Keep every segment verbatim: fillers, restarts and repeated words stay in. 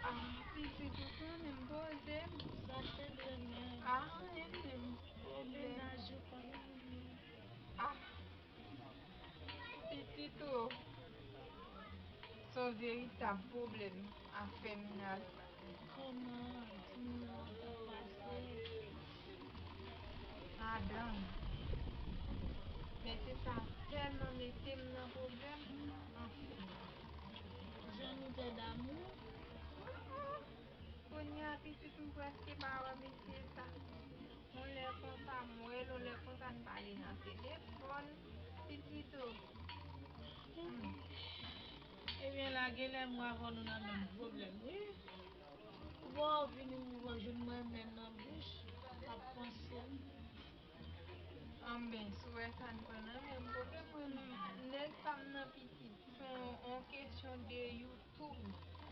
Ah, pitit ou konnen m poze m. Sa fè de men. Ah, anyen menm. Pwoblèm. Mennaj ou pa nan men. Ah, pitit ou. Se yon veritab pwoblèm afè mennaj. Kòman? Di m nan sa k pase. Madanm, mesye sa tèlman mete m nan pwoblèm. Anfen. Jan nou te damou. Kounye a pitit m prèske pa wè mesye sa. Yon lè konsa m wè l, yon lè konsa n pale nan telefòn. Pitit ou. Hmm. Ebyen, la genlè mwen avè w nou nan menm pwoblèm, wi. Ou pa wè w vini, ou pa jwenn mwen men nan bouch, w ap panse m. Anben, si w wè sa n pa nan menm pwoblèm, mwen menm, nèg pa m nan pitit. Se yon, yon kesyon de YouTube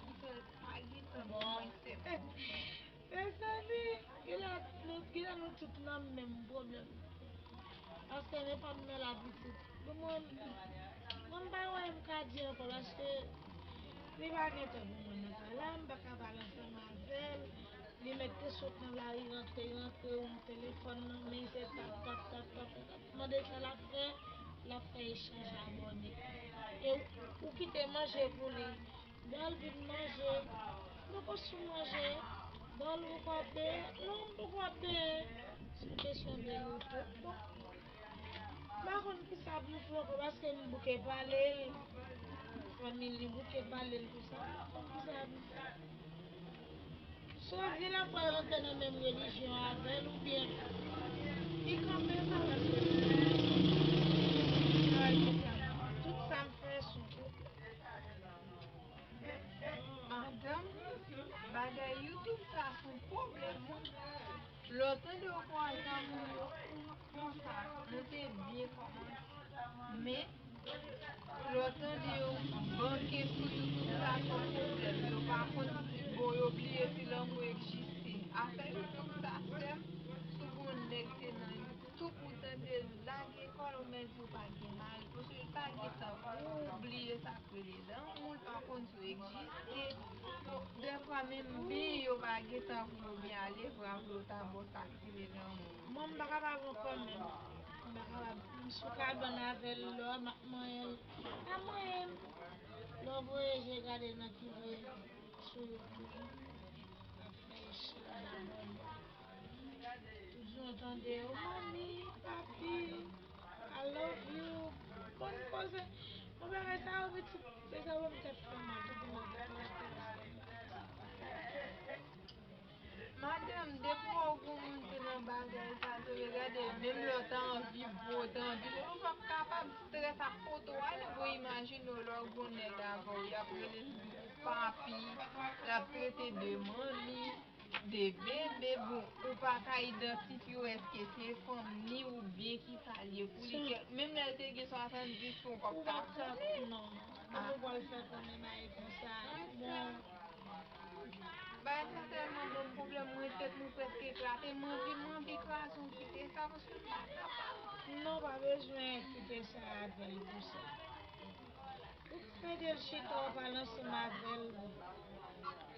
ki fè l pa gen tan pou mwen sèm. Mezanmi, genlè nou, genlè nou tout nan menm pwoblèm. Paske men pa m nan la pitit. Bon, mwen, mwen m pa wè m ka di ankò paske li pa gen tan pou mwen nan kay la, m pa ka pale ansanm avè l. Li mèt te sot nan lari, rantre, rantre, yon telefòn nan men, se tap, tap, tap, tap, tap. Mande sa l ap fè, l ap fè echanj abòne. E ou, ou kite manje pou li. Dòl vin manje, m poko sou manje. Dòl ou poko ap benyen? Non, m poko ap benyen. Se kesyon de YouTube. Bon. M pa konn kisa pou m fè ankò paske m bouke pale l. Fanmi li bouke pale l konsa. M pa konn kisa pou m fè. Sou di l ap pral rantre nan menm relijyon avè l oubyen li kanpe sa paske tout sa m fè sou Madanm, bagay YouTube sa se yon pwoblèm, wi. Lè w tande yo kwaze moun yo konsa, nou te byen kòmanse. Men, lè w tande yo banke sou YouTube sa se yon pwoblèm. Yo pa konn, bon, yo bliye si lanmou egziste. Afè YouTube sa, sè m, si w gon nèg te nan YouTube, ou tande l lage kò l, ou mèt di w pa gen mari, paske l pa gen tan pou ou bliye sa k rele lanmou, l pa konn si w egziste. Dèfwa menm byen yo pa gen tan pou yo byen ale, vre, pou yo ta ba w sa k rele lanmou. Mwen, m pa kapab ankò menm. M pa kapab. M sou kabann avè l, lò m ap manyen l. Pa manyen m. Lè w voye je gade nan ki voye sou YouTube. L ap fè echanj abòne. Tout jan w tande yo, mami, papi, I love you. Konn koze. Bon, bagay sa yo, pitit, se sa yo m tèt fè mal, tout moun tèt mal. Madanm, depi w wè w gon moun te nan bagay sa, se regade, menm lè w ta anvi bon, w ta anvi bon, ou p ap kapab, strès ak foto a, nou bon, imajine w lè w gon nèg avè w, y ap rele l papi, l ap trete de manmi, de bebe, bon, ou pa ka idantifye w èske se fanm ni oubyen kisa l ye pou li, menm lè l te gen swasanndis an, ou p ap ka konnen. Non, kòman w pral fè konnen bagay konsa? Bon. Bagay sa tèlman ban m pwoblèm, mwen tèt mwen prèske eklate, m anvi, m anvi kraze yon kite sa, paske m pa kapab. Non, pa bezwen kite sa avè l konsa. Ou mete l chita, w pale ansanm avè l.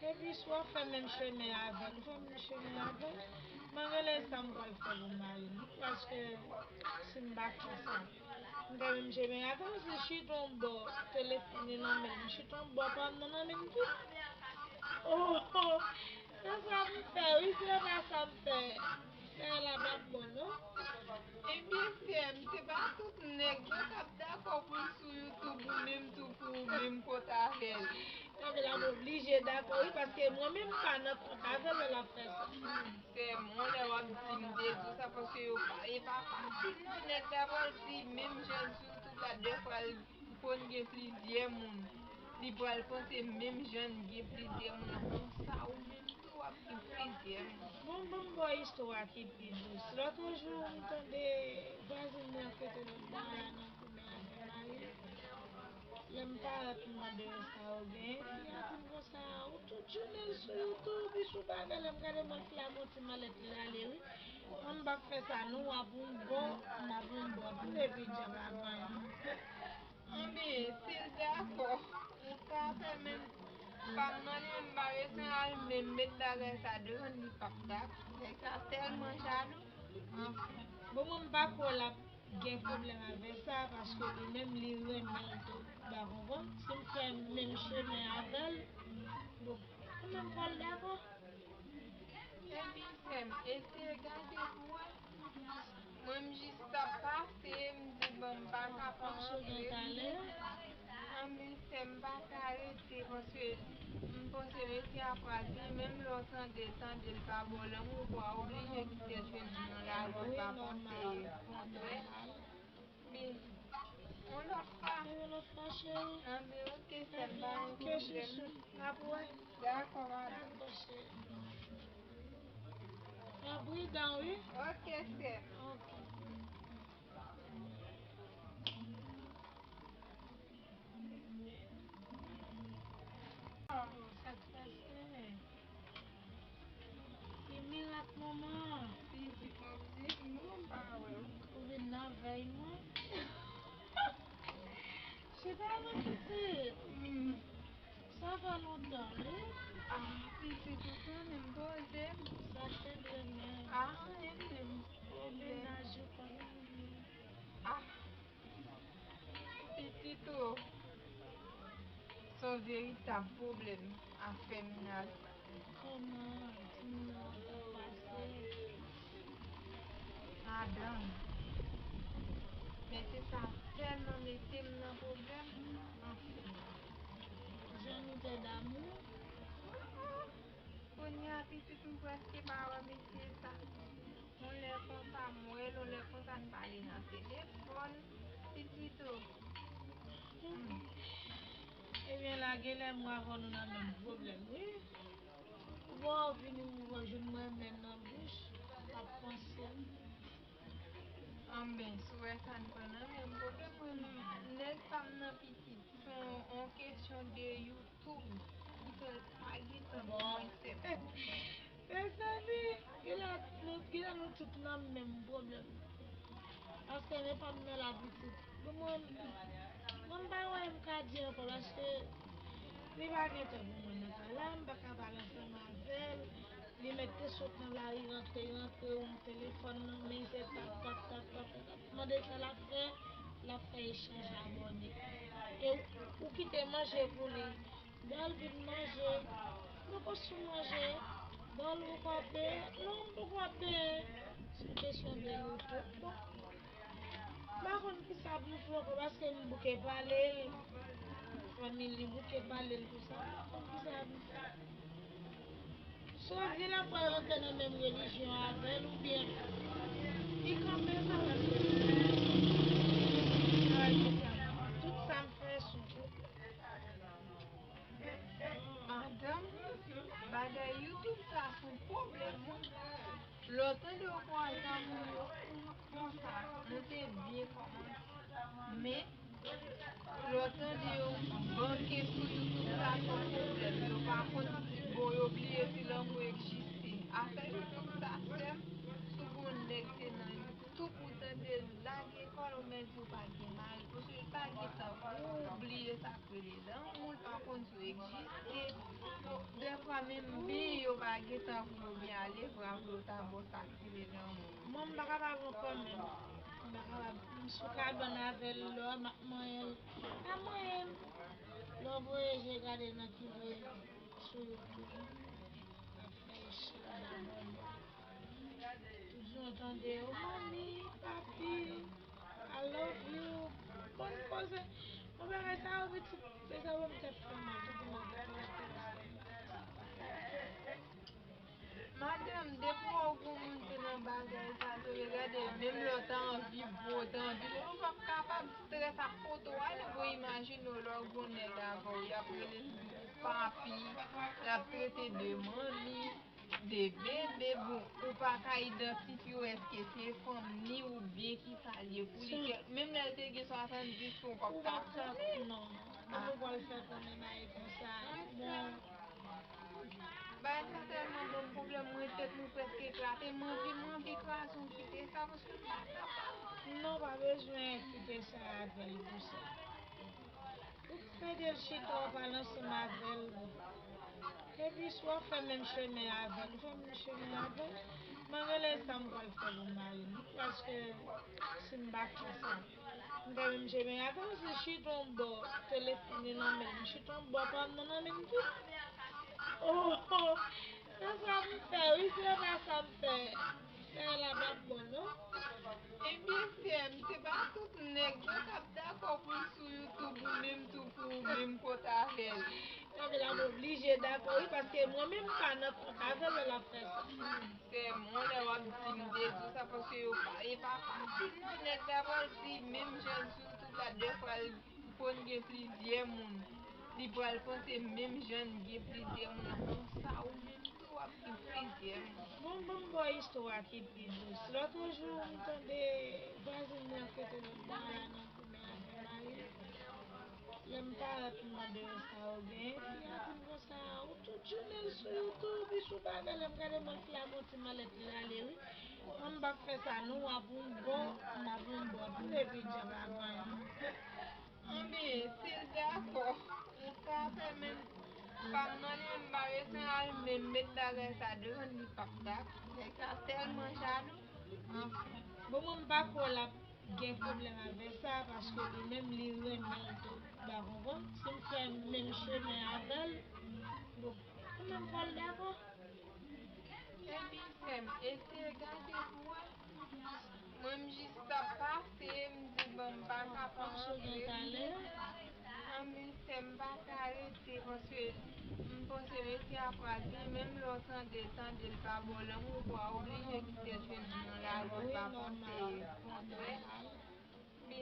Epi si w ap fè menm chemen avè l, ou fè menm chemen avè l. Mwen genlè sa m pral fè pou mari m, paske si m pa fè sa, m fè menm chemen avè l, se chita yon bò, telefòn li nan men l, m chita yon bò, pa m nan nan men m tou. Oh, oh, se sa m fè, wi, se pa sa m fè. Sè la p ap bon, non. Ebyen, sè m, se pa tout nèg yo k ap dakò pou l sou YouTube ou menm tou pou ou menm kont avè l. Sa vle di l ap oblije dakò, wi, paske mwen menm m pa nan kont avè l lè l ap fè sa. Sè m, yon lè w ap di m te di w sa paske yo pa, e pa fasil, non, nèg la pral di menm jan l sou YouTube la, dèfwa l konn gen plizyè moun. Li pral panse menm jan l gen plizyè moun, konsa ou menm tou w ap gen plizyè moun. Bon, ban m ba w istwa ki pi dous. Lòt jou, m tande vwazin mwen ap rete nan bò a nan goumen avè mari l. Lè m parèt, m mande yo sa yo genyen. Fi a di m konsa, ou tout jounen l sou YouTube, li sou bagay. Lè m gade, m wè fi a gon ti malèt li rale, wi. Mwen, m p ap fè sa, non, w ap yon bò, m ap yon bò tou, epi djab ap vanyan. Anben, si l dakò, ou ka fè menm, Pa m nan li menm, m pa bezwen al menm met bagay sa devan l, li p ap dakò. Nèg sa tèlman jalou. Anfen. Bon, mwen, m pa kwè l ap gen pwoblèm avè sa, paske li menm, li renmen l tou. Ou pa konprann? Si m fè menm chemen avè l, bon, ou menm fò l dakò. Epi, sè m, eseye gade pou wè. Mwen, m jis t ap pase, m di, bon, m pa ka pa antre. Anben, sè m, pa ka rete, paske m panse mesye a pral di, menm lè w tande, tande l pa ba w lanmou, ou pa oblije kite l jwenn moun la, ou pa panse kontrè. Bi, yon lòt fwa. Yon lòt fwa, cheri. Anben, oke, sè m, pa gen pwoblèm. N ap wè. Dakò, madanm. Dakò, cheri. Fè pridan, wi. Oke, sè m. Oke. Sa k pase? Ki mirak, manman? Pitit, mwen di, non, m pa wè w. Ou vin nan vèy mwen? Chita la, pitit. Hmm. Sa fè lontan, wi. Ah, pitit, ou konnen m poze m. Sa se vre, men. Ah, anyen menm. Pwoblèm. Mennaj ou pa nan men. Ah. Pitit ou, se yon veritab pwoblèm afè mennaj la. Kòman? Di m non, sa k pase? Madanm, mesye sa tèlman mete m nan pwoblèm, anfen. Jan nou te damou. Kounye a, pitit, m prèske pa wè mesye sa. Yon lè konsa, m wè l, yon lè konsa, n pale nan telefòn. Pitit o. Hmm. Ebyen, la, genlè mwen avè w, nou nan menm pwoblèm, wi. Ou pa vini, ou pa jwenn mwen, men nan bouch, m ap panse l. Anben, si w wè sa, n pa nan menm pwoblèm, mwen, nèg pa m nan pitit. Se yon, yon kesyon de YouTube. Li fè l pa gen tan pou mwen sèt. Mezanmi, genlè nou, genlè nou tout nan menm pwoblèm. Paske men pa m nan la pitit. Pou mwen, mwen m pa wè m ka di ankò paske li pa gen tan pou mwen nan kay la, m pa ka pale ansanm avè l. Li mèt te sot nan lari, rantre, rantre, ou telefòn nan men, se tap, tap, tap, tap, tap. Mande sa l ap fè, l ap fè echanj abòne. E ou kite manje pou li. Dal vin manje, m poko sou manje. Dal ou poko ap benyen, non, m poko ap benyen. Se kesyon de YouTube. Bon. M pa konn kisa pou m fè ankò, paske m bouke pale l. Fanmi li bouke pale l konsa, m pa konn kisa pou m fè. Swazi l ap pral rantre nan menm relijyon avè l, oubyen li kanpe sa, paske tout sa m fè sou YouTube. Madanm, bagay YouTube sa se yon pwoblèm, wi. Lè w tande yo kwaze moun yo konsa, nou te byen kòmanse. Men, lè w tande yo banke sou YouTube, sa se yon pwoblèm. Yo pa konn, bon, yo bliye si lanmou egziste. Afè YouTube sa, sè m, si w gon nèg te nan YouTube, ou tande l lage kò l, ou mèt di w pa gen mari, paske l pa gen tan pou ou bliye sa k rele lanmou, l pa konn si w egziste. Dèfwa menm byen yo pa gen tan pou yo byen ale, vra pou yo ta ba w sa k rele lanmou. Mwen, m pa kapab ankò menm. M pa kapab. M sou kabann avè l lò, m ap manyen l. Pa manyen l. Lè w voye je gade nan ki voye sou YouTube. Ap fè echanj abòne. Toujou tande yo, mami, papi, I love you. Bon koze. Bon bagay sa yo, pitit. Se sa, bon, m tèt fè mal, tout moun ap fè mal. Madanm, depi w wè w gon moun te nan bagay sa, tou regade, menm lè w ta anvi bo, w ta anvi, ou p ap kapab, strès ap pote w ale, bon, imajine w lè w gon nèg avè w, y ap rele l papi, l ap trete de manmi, de bebe, bon, ou pa ka idantifye w èske se fanm ni oubyen kisa l ye pou li, kè, menm lè l te gen swasanndis, ou p ap ka konnen. Non, non, ou pral fè konnen bagay konsa. Bon. Bagay sa tèlman ban m pwoblèm, mwen tèt mwen prèske eklate, m anvi, m anvi kraze yon kite sa, paske m pa kapab. Non, pa bezwen kite sa avè l pou sa. Ou pede l chita, w pral ansanm avè l. Epi si w ap fè menm chemen avè l, ou fè menm chemen avè l. Mwen genlè sa m pral fè pou mari m. Paske si m pa fè sa, m fè menm chemen avè l, se chita yon bò, telefòn li nan men l, m chita yon bò, pa m nan nan men m tou. Oh, oh. Se sa m fè, wi, se pa sa m fè. Fè la p ap bon, non. Ebyen, sè m, se pa tout nèg yo k ap dakò pou l sou YouTube ou menm tou pou ou menm pote avè l. Sa vle la m oblije dakò, wi, paske mwen menm m pa nan kont avè l lè l ap fè sa. Sè m, yon lè w ap di m te di w sa paske yo pa, e pa fasil non, nèg la pral di menm jan l sou YouTube la, dèfwa l konn gen plizyè moun. Li pral panse menm jan l gen plizyè moun konsa, ou menm tou w ap gen plizyè moun. Bon, ban m ba w istwa ki pi dous. Lòt jou, m tande vwazin mwen kote lòt bò a nan goumen avè mari l. Lè m parèt, m mande yo sa yo genyen. Fi a di m konsa, ou tout jounen l sou YouTube, li sou bagay. Lè m gade mwen, fi a gon ti malèt li ale, wi. Mwen, m p ap fè sa, non, w ap yon bò, m ap yon bò tou, epi djab a vanyan. Anben, si l dakò, m ka fè menm pa m nan li, m pa bezwen al menm met bagay sa devan l, li p ap dakò. Nèg sa tèlman jalou. Anfen. Bon, mwen, m pa kwè l ap gen pwoblèm avè sa, paske li menm, li renmen l tou. Ou pa konprann? Si m fè menm chemen avè l, bon, ou menm fò l dakò. Epi, sè m, eseye gade pou wè. Mwen, m jis t ap pase, m di, bon, m pa ka pa antre. Anben, sè m, pa ka rete, paske m panse mesye a pral di, menm lè w tande, tande l pa ba w lanmou, ou pa oblije kite l jwenn ou nan lari, pa panse kontrè. Bi,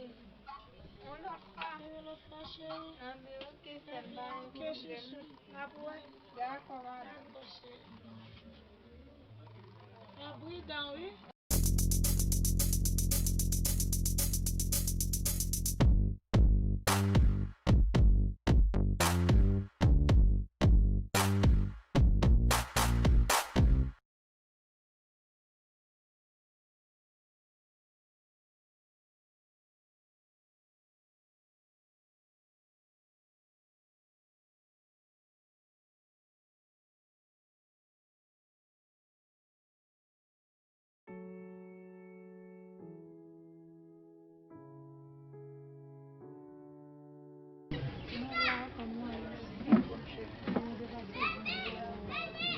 yon lòt fwa. Yon lòt fwa, cheri. Anben, oke, sè m, pa gen pwoblèm. Oke, chouchou. N ap wè. Dakò, madanm. Dakò, cheri. Fè pridan, wi.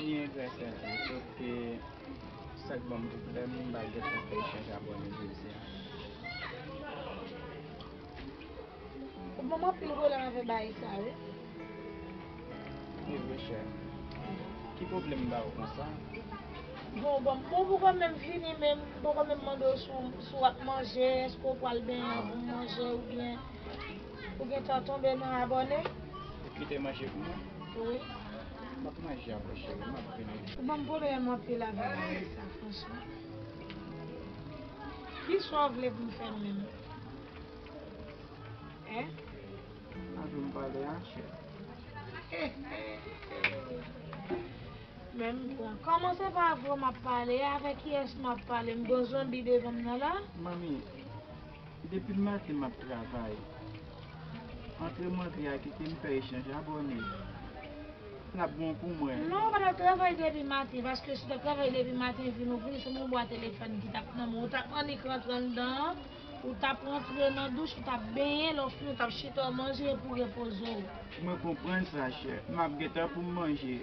Byen, gras a Dye. Sòf ke sa k ban m pwoblèm, m pa gentan fè echanj abòne jodi a. Ou ban m anpil pwoblèm avèk bagay sa, wi. E vre, chè. Ki pwoblèm m ba ou konsa? Bon, bon, bon, poko menm fini, men m poko menm mande w si w, si w ap manje, èske w pral benyen pou manje, oubyen ou gentan tonbe nan abòne? Ou kite manje pou mwen? Wi. M ap manje apre, cheri, m ap vini. Ou ban m pwoblèm anpil avèk bagay sa, franchman. Kisa w vle pou m fè menm? Hein? Avè m pale a, chè. Men m pran. Kòman se pa avè w m ap pale? Avè kiyès m ap pale? M gon zonbi devan m nan la? Manmi, depi maten m ap travay. Antre m antre a kite m fè echanj abòne. L ap bon pou mwen. Non, ou pa t ap travay depi maten, paske si w t ap travay depi maten, vin ou vini, se yon bwa telefòn ki t ap nan men w, ou t ap annik rantre anndan an, ou t ap rantre nan douch, ou t ap benyen, lè w fini, ou t ap chita, w manje, epi w repoze w. Mwen konprann sa, chè. M ap gentan pou m manje.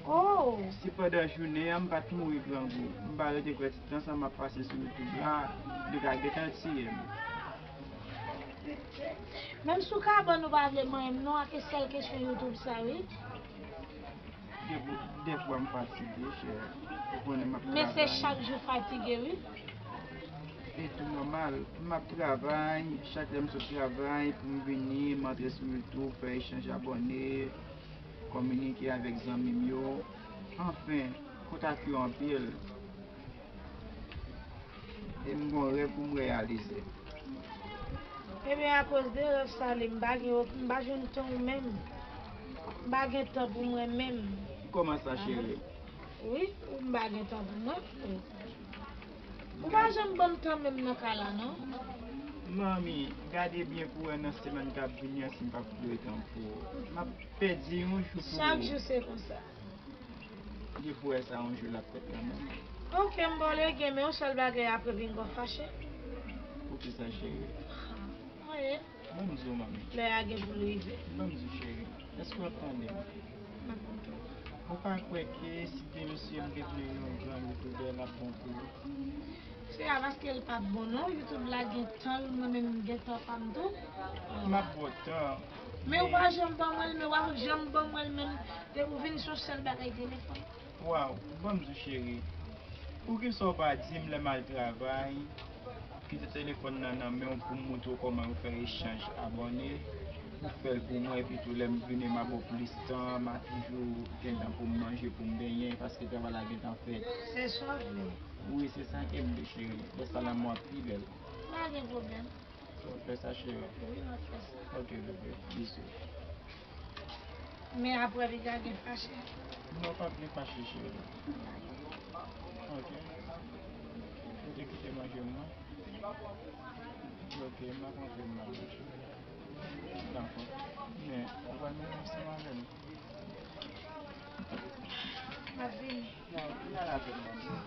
Oh! Si pandan jounen an, m pa t mouri grangou, m pa rete kwè ti tan sa m ap pase sou YouTube la, li ka gentan tiye m. Menm si w ka ban nou pa vle manyen m non, ak sèl kesyon YouTube sa, wi. Dèfwa, dèfwa m fatige, chè. Ou konnen m ap travay. Men se chak jou fatige, wi. E tou nòmal. M ap travay, chak lè m sot travay, pou m vini, m antre sou YouTube, fè echanj abòne, kominike avèk zanmi m yo. Anfen, kontak yo anpil. E m gon rèv pou m reyalize. Ebyen, akoz de rèv sa li, m pa gen, m pa jwenn tan ou menm. M pa gen tan pou mwen menm. Kòman sa, cheri? Wi, m pa gen tan pou mwen. Ou pa janm ban m tan menm nan kay la, non. Manmi, gade byen pou wè nan semèn k ap vini an si m p ap pran tan pou ou. M ap pèdi yon jou pou ou. Chak jou se konsa. Gen pou wè sa yon jou l ap fèt la, manmi. Ok, m ba w legen, men yon sèl bagay, apre vin gon fache. Poukisa, cheri? Anyen. Ban m di w, manmi. Lè a gen pou l rive. Ban m di w, cheri. Èske w ap tande m? M ap tande w. Ou pa kwè ke si te mesye m te vle yon gran youtubè, l ap bon pou ou? Se pa paske l p ap bon non, YouTube la gen tan l, mwen menm m gen tan pa m tou. M ap ba w tan. Men ou pa janm ban mwen l, men w ap janm ban mwen l menm. Depi w vin se yon sèl bagay telefòn. Waw, ban m di w, cheri. Poukisa w pa di m lè m al travay, kite telefòn nan nan men w pou m montre w kòman yo fè echanj abòne, ou fè l pou mwen, epi tou lè m vini m a ba w plis tan, m a toujou gen tan pou m manje, pou m benyen, paske travay la gentan fèt. Se sa w vle. Wi, se sa ke m vle, cheri. Lè sa lanmou ap pi bèl. Pa gen pwoblèm. Ou fè sa, cheri? Wi, m ap fè sa. Ok, bebe. Bizou. Men apre li ka gen fache. Non, p ap gen fache, cheri. Ok. Ou te kite manje m nan? Ok, m ap rantre m nan, cheri. Dakò. Men, ou pral manje ansanm avè m? M ap vini. Non, vin al avè m, manmi.